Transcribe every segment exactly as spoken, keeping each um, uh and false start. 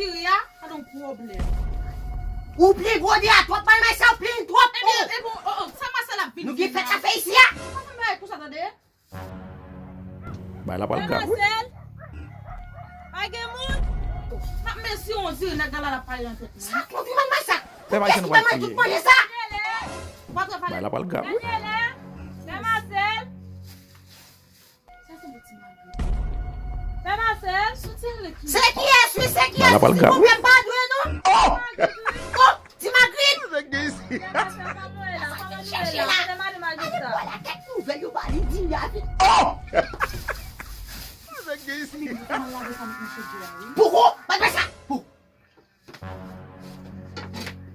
Ri a, pa gen pwoblèm. Ou plen gode a twòp, bay Marcel plen twòp. Ebyen, ebyen, oh, oh, sa Marcel ap vin fè la? Nou gen fèt ap fè isi a. Pa fè bagay konsa, tande? Bagay la pral grav, wi. Marcel, pa gen moun. M ap mete yon zye nèg la, l ap pale nan tèt mwen. Sa konn fi manman sa. Fè bay jan nou pral kriye. Tout manje sa. Bagay la pral grav, wi. Daniele, Pè Marcel. Sa se bouti Marcel. Pè Marcel, soti ale tou. Se kiyès, wi, se kiyès? Bagay la pral grav, wi. Ti Magrit, pa dwe, non? Oh! Ti Magrit! Sa k gen isi? Chèche la. Gade bwè la kèk nouvèl yo ba li di a vit. Oh! Sa k gen isi? Poko, pa fè sa. Poko.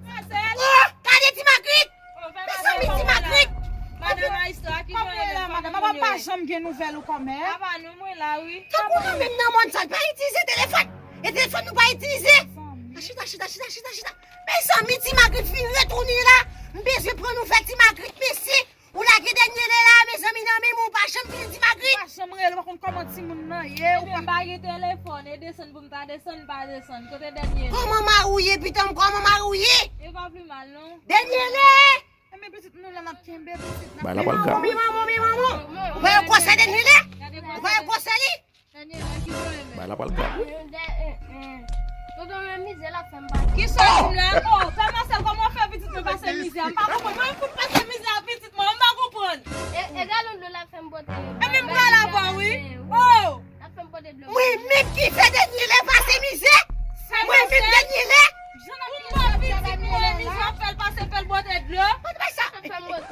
Marcel! Oh, gade Ti Magrit! Oh, fè Mezanmi, Ti Magrit! Madan Maestro, a ki jan w ye la, madan? Papa pa janm gen nouvèl ou kòmè. Papa nou, mwen la, wi. Tankou nou menm nan mòn sa, nou pa itilize telefòn. E telefòn nou pa itilize. Chita, chita, chita, chita, chita. Mezanmi, Ti Magrit fin retounen la. M bezwen pran nouvèl Ti Magrit, mesye. Ou lage Daniele la, mezanmi, nan men mwen, ou pa janm vini Ti Magrit. Ou pa janm rele, ou pa konn kòman timoun nan ye, ou pa. Ebyen, m pa gen telefòn, e desann pou m ta desann, m pa desann. Kote Daniele? Kòman mari w ye, pitit mwen, kòman mari w ye? E pa pi mal, non. Daniele! Ebyen, pitit nou la, n ap kenbe pitit, n ap kenbe. Bagay la pral grav. Mi manman, mi manman. Ou pa wè gwosè Daniele? Ou pa wè gwosè li? Daniele, ki pwoblèm? Bagay la pral grav. Tonton, men mizè l ap fè m pase. Kisa w di m la? Oh, Pè Marcel, kòman w fè pitit mwen pase mizè? M pa konprann. Mwen fout pase mizè ak pitit mwen, m pa konprann. E, e galon dlo l ap fè m pote. Ebyen, m pral avè w, wi. Oh! L ap fè m pote dlo. Mwen menm ki fè Daniele pase mizè? Mwen menm Daniele? Jan n ap fè pitit mwen mizè, w ap fè l pase, fè l pote dlo.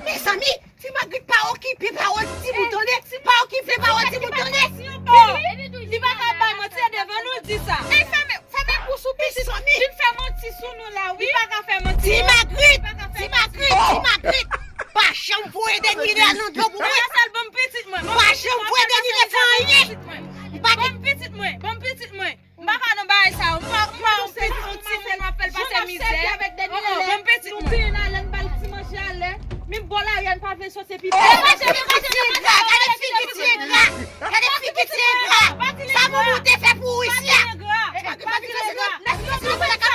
Mezanmi, Ti Magrit pa okipe pawòl timoun, tande. Pa okipe pawòl timoun, tande. Li pa ka bay manti, e devan nou l di sa. Ey, fèmen, fèmen bouch ou, pitit. Li fè manti sou nou la, wi. Li pa ka fè manti, non. Ti Magrit, Ti Magrit, Ti Magrit. Pa janm voye Daniele al nan dlo pou mwen. Marcel, ban m pitit mwen. Pa janm voye Daniele fè anyen. Ban m pitit mwen, ban m pitit mwen. M pa ka nan bagay sa yo. M pa, m pa yon pitit, yon timoun m ap fè l pase mizè. Oh, oh, ban m pitit mwen. Menm bò lari a n pa vle soti pi. Gade figi ti engra, gade figi ti engra, gade figi ti engra. Sa moun ou te fè pou ou isi a? Pa vin fè se defo lakay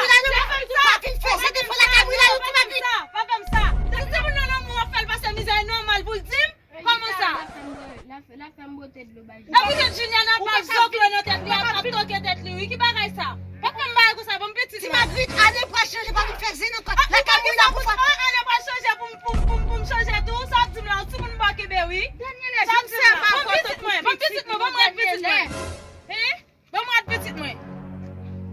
mwen la, non, Ti Magrit. Pa fè m sa. Si timoun nan lanmou w ap fè l pase mizè, e nòmal pou l di m. Kòman sa? L ap fè m bo-, l ap fè, l ap fè m bote dlo bay. E pou jèn Juliana ap zoklo nan tèt li, ap, ap toke tèt li, wi. Ki bagay sa? Pa fè m bagay konsa, ban m pitit mwen. Ti Magrit, ane pral chanje, pa vin fè zen ankò. Lakay mwen la pou fè. Ane pral chanje pou m, pou m, pou m, pou m chanje tou. Sa w ap di m la, yon timoun m pa kenbe, wi. Sa w ap di m la. Ban m pitit mwen, ban m pitit mwen, ban m rad pitit mwen. Hein? Ban m rad pitit mwen.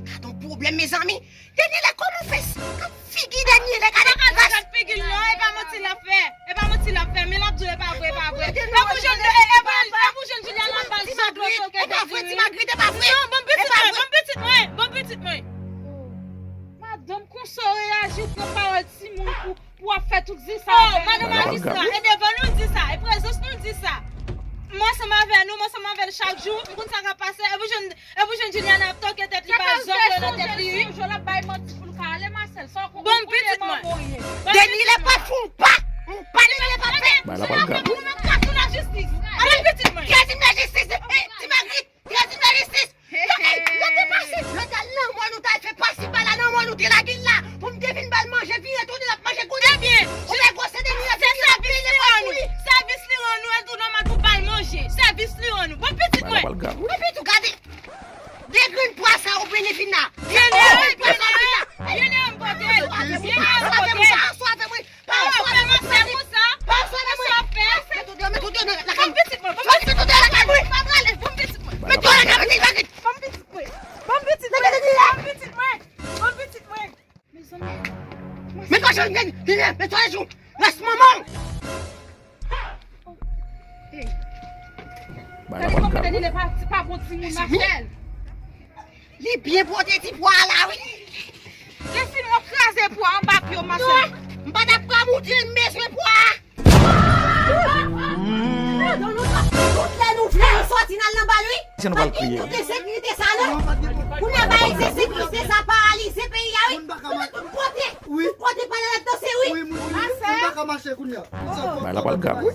Gad yon pwoblèm, mezanmi. Daniele, kòman w fè s-, gad figi Daniele, gade kras. Gad figi l non, e pa manti l ap fè. E pa manti l ap fè, men l ap di w e pa vre, e pa vre. E pou jèn, e, e pou, e pou jèn Juliana ap ba l zòt lòt oke tèt li, wi. Ti Magrit, e pa vre. Non, ban m pitit mwen, ban m pitit mwen, ban m pitit mwen. Madanm, konsa w reyaji, w pran pawòl timoun pou Pou w ap fè tout zen sa. Oh, madan majistra, e devan nou l di sa, e prezans nou l di sa. M ansanm avè nou, m ansanm avè l chak jou, m konn sa k ap pase, e pou jèn, e pou jèn Juliana ap toke tèt li, pa zòt yo nan tèt li, wi. Bon, pitit mwen. Daniele pa fè yon pa, yon pa Daniele pa fè. Ou nan kat ou lajistis. Ban m pitit mwen. Kiyès ki nan lajistis? Ti Magrit. Trezim lajistis. Yo, ey, yo te pase, yo te al nan mòn, nou t al fè pase pa la nan mòn, nou te lage l la. Pou m te vin ba l manje, vire tounen, l ap manje kounye a. Ebyen, ou wè gwosè Deni a, se sèvis li rann nou. Sèvis li rann nou, e tou nòmal pou ba l manje. Sèvis li rann nou. Bon, pitit mwen. Bon, pitit ou gade. De grenn pwa sa ou pene vin la. Vyen la, vyen la, vyen la, m pote l. Vyen la, m pote l. Pa swape mwen. Pa swape mwen. Pa swape mwen. Mete w deyò, mete w deyò nan lakay mwen. Sòti, mete w deyò lakay mwen. Pa prale. Mete w lakay mwen, Ti Magrit. Ban m pitit mwen. Ban m pitit mwen. Ban m pitit mwen. Ban m pitit mwen. Mezanmi. Mete w lakay mwen, mete w lakay mwen. Rès manman w. Hey. Gade kòman Deni pa, pa bon timoun, Marcel. Li byen pote ti pwa a la, wi. Lefini w ap kraze pwa anba pye w, Marcel. Non, m pa t ap ka moute, m bezwen pwa a. Tout lè nou vle, nou sòti n al nan bal, wi. Pa gen tout ensekirite sa, non. Kounye a, ba ensekirite sa paralize peyi a, wi. Tout kote, tout kote pa nan danse, wi. Marcel. Bagay la pral grav, wi.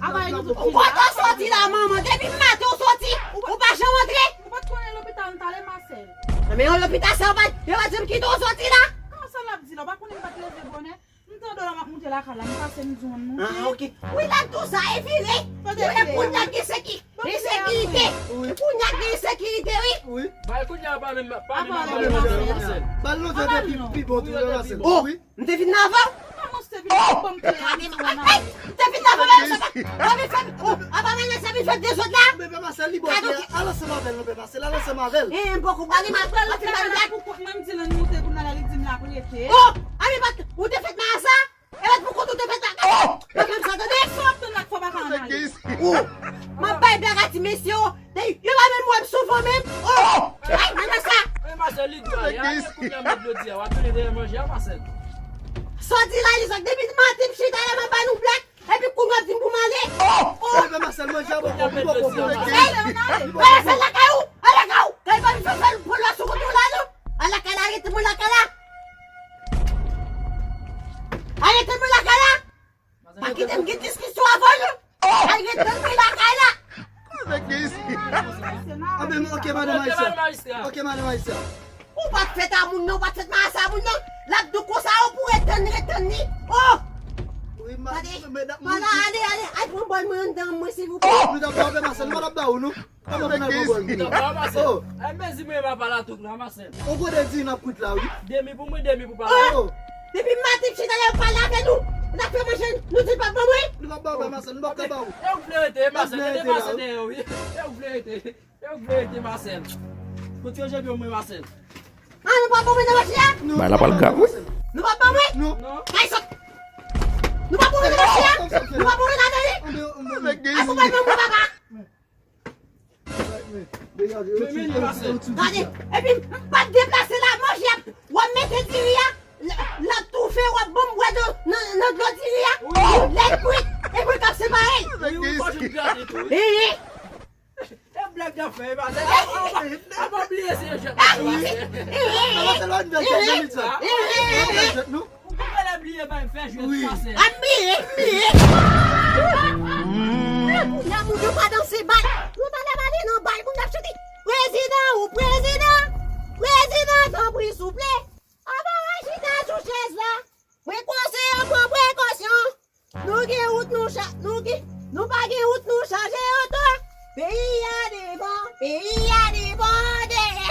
Ou kote w sòti la, manman? Depi maten w sòti, ou pa janm antre. Ou pa t konnen lopital nou t ale, Marcel? Nan men yon lopita sa, yo pa, yo pa di m kite w soti la. Kòman sa l ap di la? Ou pa konnen m pa t leve bonè? M tande w la, m ap moute lakay la, m pase m di w an moute. Ah, ok. Wi, l ap di w sa, e vire. Kote vire? Kounye a gen sekirite. Wi. Kounye a gen sekirite, wi. Wi. Bay kounye a pa menm, pa menm. Ba l lontan te pi, pi bon tou, Marcel. Oh, wi. M te vin nan avè w. Kòman se te vin nan avè w? M te vin nan avè w, sa pa, w ap vin fè, oh, apa mennaj sa vin fè dezòd la? Men pè Marcel, li bò kè a, al ansanm avè l, non, pè Marcel, al ansanm avè l. Eh, m poko pale, m ap pale, l ap fin pale. Pou kont mwen, m di l ann moute, kounye a la, li di m l ap rete. Oh, a men pa, ou te fèt nan sa? E pa pou kont ou te fèt la. Oh! Pa fè m sa, tande? Sa w ap tann la k fè w pa ka ann ale? Oh! M ap bay blag a ti mesye yo. Yo pa menm wè m souvan menm. Oh! Ay, men sa. Men Marcel, li dwe ale. Ale kounye a, met dlo di a. W ap tounen dèyè manje a, Marcel. Sa w di la, Elizak, depi maten m chita la, m ap ba nou blag. Epi kounye a w ap di m pou m ale. Oh! Oh! Epi Marcel, manje a poko, li poko pran. Hey! Hey, se lakay ou! Al lakay ou! Kay pa vin fè fè pran lwa sou kont ou la, non! Al lakay la, arete mwen lakay la! Arete mwen lakay la! Pa kite m gen diskisyon avè w, non! Al rete mwen lakay la! Koze ki isi. Anben, ok, madan majistra. Ok, madan majistra. Ou pa t fèt a moun, non, ou pa t fèt marasa moun, non. L ap di w konsa, ou pou ret tann, ret tann li. Oh! Wi, ma-, gade, medam, pandan, ale, ale, al pran bòl mwen anndan mwen, silvouplè. Nou t ap ba w, pè Marcel, nou pa t ap ba w, non. Kòman pou n al pran bòl? Nou t ap ba w, Marcel. Oh! Ay, mezi mwen pa pale a tout la, Marcel. On gode di n ap kwit la, wi. Demi pou mwen, demi pou papa. Oh! Depi maten m chita la, yo pale avè nou. N ap fè manje, nou di l p ap ban mwen. Nou p ap ba w, pè Marcel, nou p ap ka ba w. E ou k vle rete, Marcel, mete Marcel dèyè w, wi. E ou k vle rete. E ou k vle rete, Marcel. Kote yo jebe mwen, Marcel? Ah, nou p ap ban mwen nan manje a? Bay la pral grav, wi. Nou p ap ban mwen? Non. Kay sot. Nou p ap ban mwen nan manje a? Nou p ap ban mwen ladan li? Akonpay mwen, mwen, papa. Gade, epi m p ap deplase la, manje ap, w ap mete diri a, l, l ap toufe, w ap ban m bwè nan, nan, nan dlo diri a, lè l kwit, epi l k ap separe l. Wi, wi, fò jwenn grate tou, wi. Ehe. E blag y ap fè, e pa, a, a, a, a, pa bliye se jwèt nou, Marcel. Marcel, w ap jwèt nou. Ou pa bliye bay fè jwèt pase. Ap bliye, bliye. Kounye a moun yo pa danse bal. Yo pa lè ale nan bal, moun ap chante. Prezidan ou prezidan. Prezidan, tanpri, souple. Apa w chita sou chèz la? Mwen konseye w pran prekosyon. Nou gen wout nou cha-, nou gen, nou pa gen wout nou chaje oto. Peyi a devan, peyi a devan dèyè.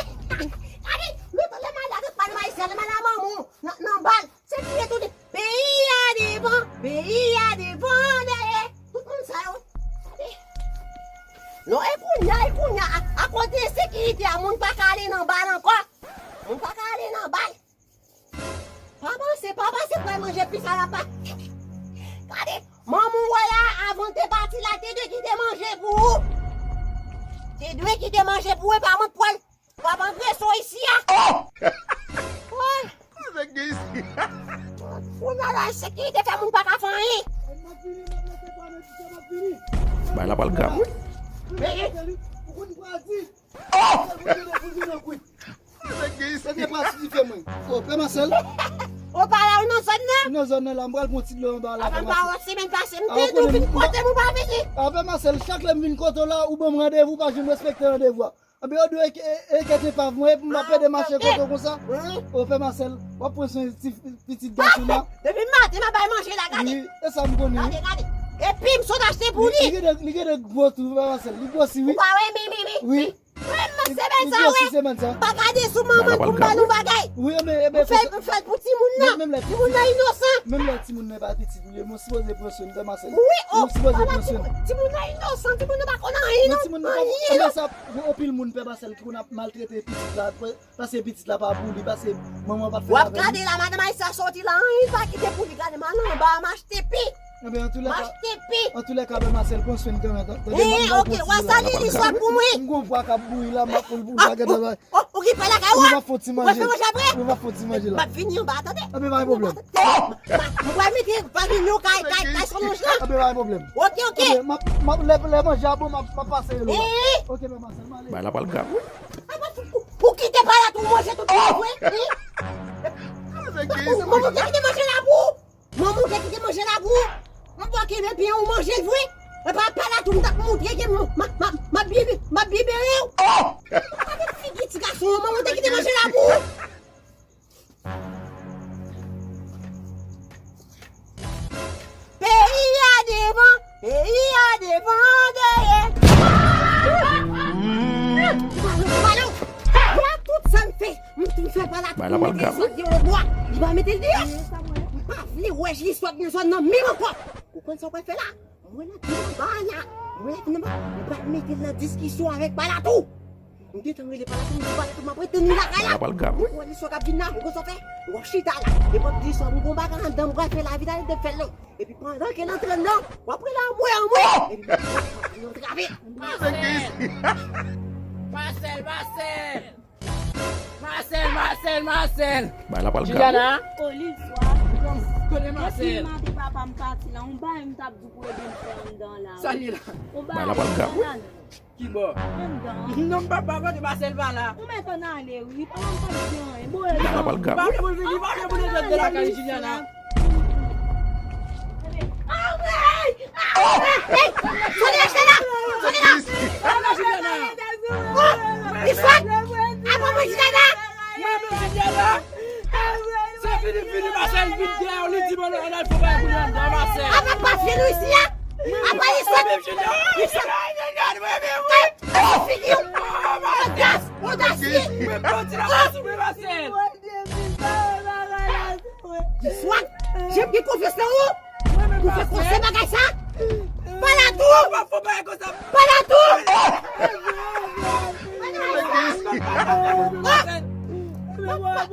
Gade, nou tande mal la, tout mal ayisyen, mal a manman w nan, nan bal. Se ki retounen. Peyi a devan, peyi a devan dèyè. Tout moun sa yo. Non, e kounye a, e kounye a, a, akoz de ensekirite a, moun pa ka ale nan bal ankò. Moun pa ka ale nan bal. Pa panse, pa panse pral manje plis a la pa. Gade, manman w wè la, avan te pati la, te dwe kite manje pou ou. Te dwe kite manje pou ou, e pa mwen k pral Papa Greso isi a. Oh! Koze gen isi? Kounye a la, ensekirite fè moun pa ka fè anyen. Bay la pral grav, wi. Koze gen isi? Kote pati dife mwen? O, pè Masèl. O, pa la, ou nan zòn nan? Nan zòn nan la, m pral pran ti dlo anba la, pè Masèl. Semèn pase, m te di w vin kote m, ou pa vini. A, pè Masèl, chak lè m vin kote w la, ou ban m randevou, pa janm respekte randevou a. Anben yo dwe e-, e-, ekèt epav mwen, epi m ap pede mache kote w konsa. O, pè Masèl, w ap pran swen ti pitit gason nan. Depi maten, m ap bay manje la, gade. Wi, e sa m konnen. Gade, gade. Epi m sot achte pou li. Li, li gen de, li gen de gwo tou, pè Masèl. Li gwosi, wi. Ou pa wè, mi, mi, mi. Wi. Wi, m se bèl sa, wi. M pa gade sou manman pou m ba nou bagay. Wi, men, men, m fè l pou timoun nan. Timoun nan inosan. Menm lè timoun nan pa pitit ou ye, men w sipoze pran swen, pè Masèl. Wi, o, papa, timoun nan inosan, timoun nan pa konn anyen, non. Anyen, non. Sa, gen anpil moun, pè Masèl, ki konn ap maltrete pitit la, paske pitit la pa pou li, paske manman pa t fè l avè li. W ap gade la, madanm Ayisyen soti la, anyen pa kite pou li, gade, m al anba, m achte pi. Anben, antoulèka, antoulèka, pè Masèl, pran swen kanmenm, tande, m ap, m ap pran ti dlo la. Oke, w a sali li swa pou mwen. M gon vwa k ap bouyi la, m ap pou l, pou l pa gade la. O, ou ki pè lakay ou a? Ou va fè yon ti manje. Ou va fè manje apre? Ou va fè yon ti manje la. M ap vini anba, tande? Anben, pa gen pwoblèm. M pral mete pa vini kay, kay, kay Solonj lan. Anben, pa gen pwoblèm. Oke, oke. Anben, m ap, m ap, lè, lè manje a bon, m ap, m ap pase rele w. Oke, pè Masèl, m ale. Bay la pral grav, wi. Apa, ou, ou kite pa la tou manje tout moun vre? Manman te kite manje la pou ou. Manman w te kite manje la pou ou. Mwen pa kenbe byen ou manje l vre. E pa pale a tou m t ap montre ke m, m, m, m ap byen, m ap byen bere w. Gade figi ti gason an, manman w te kite manje Ala pral grav. Li sot gen lòt bwa. Li pa mete l deyò. M pa vle wè Jisòt nan zòn nan menm ankò. Ou konn sa w pral fè la? Mwen la vin anba a la. Mwen la vin anba. M pral mete l nan diskisyon avèk Palatou. M gentan rele Palatou, m di Palatou m ap rete ni lakay la. Ala pral grav. Ou wè Jisòt k ap vin la, ou konn sa w fè? W ap chita la. Epi w ap di Jisòt m gon bagay anndan m pral fè la, vin ale de fè l non. Epi pandan ke l antre anndan, w ap rele anmwe, anmwe. Epi w ap antrave. Marcel! Marcel, Marcel! Marcel, Marcel, Marcel! Bay la pral grav. Juliana? Oli swa. Kote Marcel? Depi maten papa m pati la, yon bagay m t ap di pou ede m fè anndan la. Sa li ye la? Yon bagay la pral grav. Ki bò? Anndan. Non, m pa, pa kote Marcel pa la. Ou mèt ann ale, wi. Papa m p ap di anyen. Bon, bagay la pral grav. Pa vle pou l vini, pa vle pou l vini lakay Juliana. Sonia, chita la! Sonia! Oh! Li sot! Apa mwen chita la! Se fini, fini, Marcel vin dèyè w, li di mwen al fè bagay pou li anndan, Marcel. Apa pa fini isi a? Apa li sot? Li sot! Figi w! Odas! Odasye! Li sot! Jan m gen konfyans nan ou! Pou fè konsa bagay sa? Palatou! Palatou! M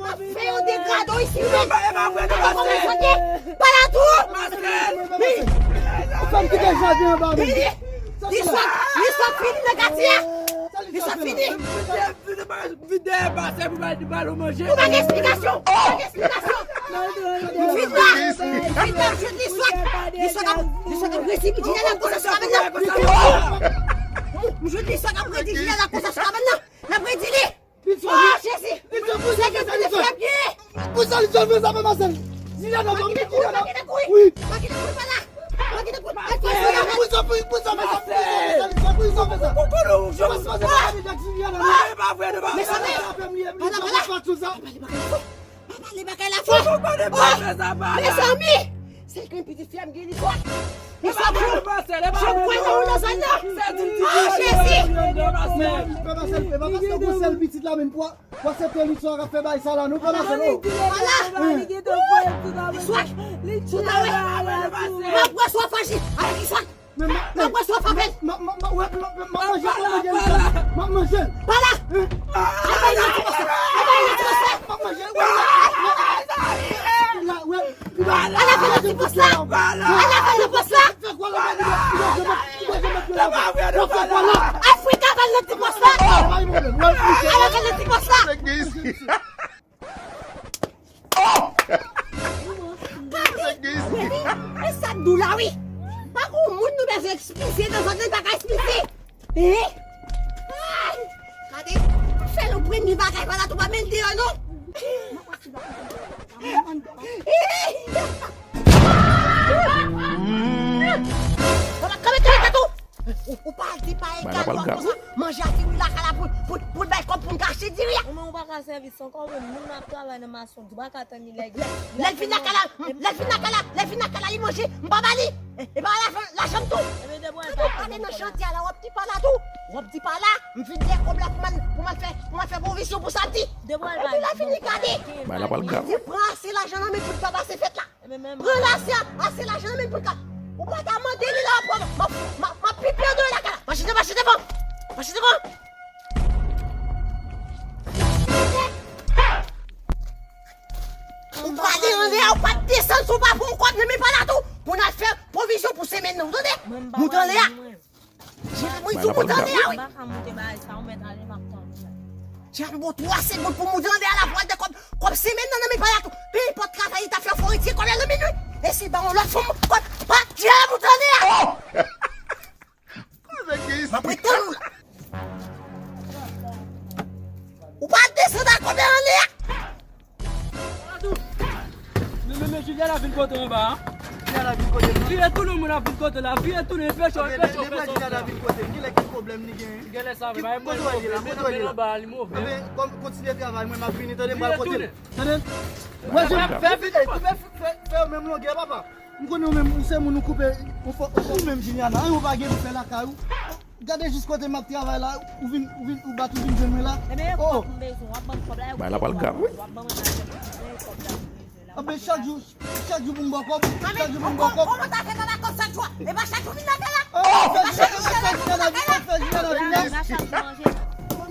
ap fè yon degrade isi menm. Palatou! Fè m kite jaden anba menm. Li sot, li sot fini nan katye a. Li sot fini. Vin dèyè Marcel pou bay di balo manje. Ou pa gen eksplikasyon. Ou pa gen eksplikasyon. M vin la. M vin la, m jwenn li sot. Li sot ap, li sot ap redi Jilè la konsa sou kabann nan. M jwenn li sot ap redi Jilè la konsa sou kabann nan. L ap redi li. Oh, Jezi. Se ke se de fè byen. Pou sa li sot fè sa, pa Marcel. Jilè nan. Wi. Pou sa, pou, pou sa fè sa, pou sa fè sa, pou sa fè sa, pou sa fè sa. Mezanmi, pa pale bagay la fò. Pa pale bagay la fò. Mezanmi, se grenn pitit fi a m gen li fò. Li fò. Jòb kwè nan ou nan zòn nan. Oh, Jezi. Pè Marcel, e pa paske w gon sèl pitit la menm pou w aksepte li sou a k ap fè bagay sa la, non, pè Marcel, oh. Pala. Li sot. Sou ta wè. M ap wè sou a faji. Avèk li sot. Men ma, ma, ma, ma, ma, wè, ma, ma, ma, manje, ma, manje, ma, manje. Pa la! Al bay nan ti pòs la! Al bay nan ti pòs la! Ma, manje, wè, wè, wè, wè, wè, wè, wè. Al avè nan ti pòs la! Al avè nan pòs la! Fè kwa la, fè kwa la. Al fri kavèl nan ti pòs la! Al avè nan ti pòs la! Oh! Gade! Wi, e sa k di w la, wi. Pa gon moun nou bezwen eksplize nan zòn nan, li pa ka eksplize. Eh? Ay! Gade, fè l yon premye bagay, pa la tou pa met l deyò, non. Kanpe, kanpe, kanpe, kanpe, kanpe. Ou, ou pa di pa egal konsa. Manje a fini lakay la pou, pou, pou l bay kòb pou n ka achte diri a. Ou menm ou pa ka sèvi san kòb, moun ap travay nan mason, ou pa ka tann li lè. Lè l fin lakay la, lè l fin lakay la, lè l fin lakay la, li manje, m pa ba li. E pa lajan, lajan m tou. Gade w ale nan chantye a la, w ap di pa la tou. W ap di pa la, m vin dèyè kòb la pou m al, pou m al fè, pou m al fè pwovizyon pou samdi. Epi la fini gade. Li pran ase lajan nan men pou l ka pase fèt la. Pran la, ase, ase lajan nan men pou l ka. Ou pa ta mande li la, m ap, m ap, m ap, m ap pipi anndan lakay la. Mache devan, mache devan. Mache devan. Ou prale anlè a, ou pa t desann si w pa pran yon kòb nan men pa la tou. Pou n al fè pwovizyon pou semèn nan, ou tande? Moute anlè a. Mwen di w moute anlè a, wi. M pa ka moute bagay sa, ou mèt ale, m ap tann ou la. Djab, bon, twa segonn pou moute anlè a la, pou al de kòb, kòb semèn nan, nan men pa la tou. Pe enpòt travay li ta fè, fò retire kòb la nan men li. Eseye ba yon lòt fanm kòb. Pa, djab, moute anlè a. M ap ret tann ou la. Ou pa desann ak kòb la anlè a. Men, men, men, Juliana vin kote w anba a. Juliana vin kote m. Vire tounen, moun ap vin kote w la. Vire tounen, fè cho, fè cho, fè cho. Juliana vin kote m, genlè ki pwoblèm li genyen? Genlè sa, men, kote w ye la, kote w ye la? Anben, kòm, kontinye travay, mwen, m ap vini, tande, m pral kote l. Tande? Wè, fè, fè, fè, fè, fè yo menm longè, papa. M konnen ou menm, ou se moun ou koupe, ou fò, ou menm, Juliana, anyen ou pa gen pou fè lakay ou. Gade jis kote m ap travay la, ou vin, ou vin, ou bat, ou vin jwenn mwen la. Ebyen, oh, kòb m bezwen, w ap ban m kòb la. Bay la pral grav, wi. W ap ban mwen lajan, m bezwen kòb la, m bezwen la. Anben, chak jou, chak jou pou m ba w kòb, chak jou pou m ba w kòb. Kòman ta fè pa ba kòb chak jou? E pa chak jou vin lakay la? Oh, fè jounen nan vin, fè jounen nan vin.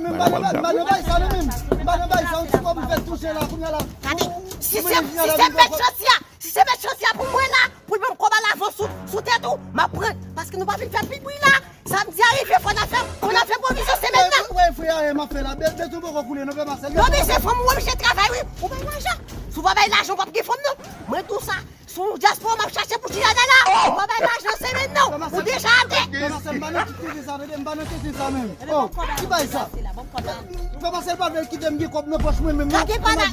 M pa nan bay sa, non, menm. M pa nan bay sa, yon ti kòb ou fè touche la, kounye a la. Gade, si se, si se mèt chanti a, si se mèt chanti a pou mwen la, pou l ban m kòb alavans sou, sou tèt ou, m ap pran. Paske nou pa vin fè pibri la. Samdi a rive, fò n al fè, fò n al fè pwovizyon semèn nan. Wè, wè, frè a, m ap fè la. Bèl, bèl tou poko koule, non, pè Masèl. Non, men se fanm ou oblije travay, wi. Ou bay lajan. Si w pa bay lajan, w p ap gen fanm, non. Mwen di w sa. Si w dyaspora, m ap chache pou Juliana la. Ou pa bay lajan semèn, non. Ou deja atè. Pè Masèl, m pa nan ti tete sa, tande, m pa nan tete sa menm. Oh, ki bay sa? Pè Masèl pa vle kite m gen kòb nan pòch mwen menm, non. Gade pa la.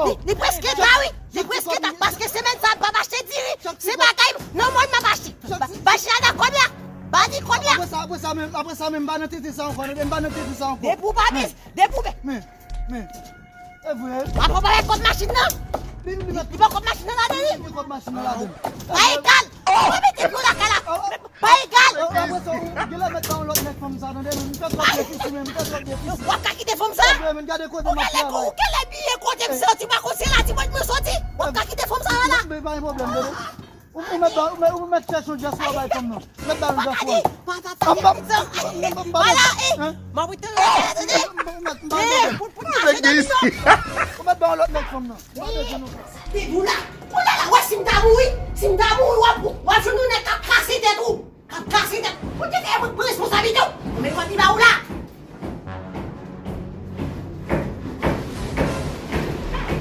Li, li prèske ta, wi. Li prèske ta, paske semèn sa, m p ap achte diri. Se bagay, non, mwen, m ap achte. Ba Juliana kòb la. Ba li kòb la. Apre sa, apre sa menm, apre sa menm, m pa nan tete sa ankò, tande, m pa nan tete sa ankò. Depi w pa, depi w pa. Men, men, men. E vre. Apa w pa wè kòb machin nan? Li, li, li pa kòb machin nan ladan li. Li kòb machin nan ladan. Pa egal. Ou pa mete pye w lakay la. Pa egal. Apre sa, ou genlè mèt ba yon lòt nèg fanm sa, tande, men m fè twòp defisi, men m fè twòp defisi. W ap ka kite fanm sa? Tande, men gade kote m ap travay. Ou genlè bliye kote m soti, pa konn se la ti mwen mwen soti. W ap ka kite fanm sa la. Men pa gen pwoblèm, tande. Ou, ou mèt ba, ou mèt, ou mèt chèche yon dyaspora bay fanm nan. Mèt ba yon dyaspora. Papa, papa, papa. Wala, eh. Mwen pou te tande. Ou mèt ba yon lòt nèg fanm nan. Ou mèt ba yon lòt nèg fanm nan. Depi w la, kounye a la, w ap si m ta mouri, si m ta mouri, w ap, w ap jwenn yon nèg k ap kase tèt ou. K ap kase tèt. Ou te fè mwen pran responsablite w. Mwen mèt konn li ba ou la.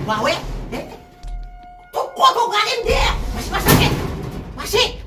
Wa wè? Tout kote w prale m dèyè. Mache, mache, mache. Mache.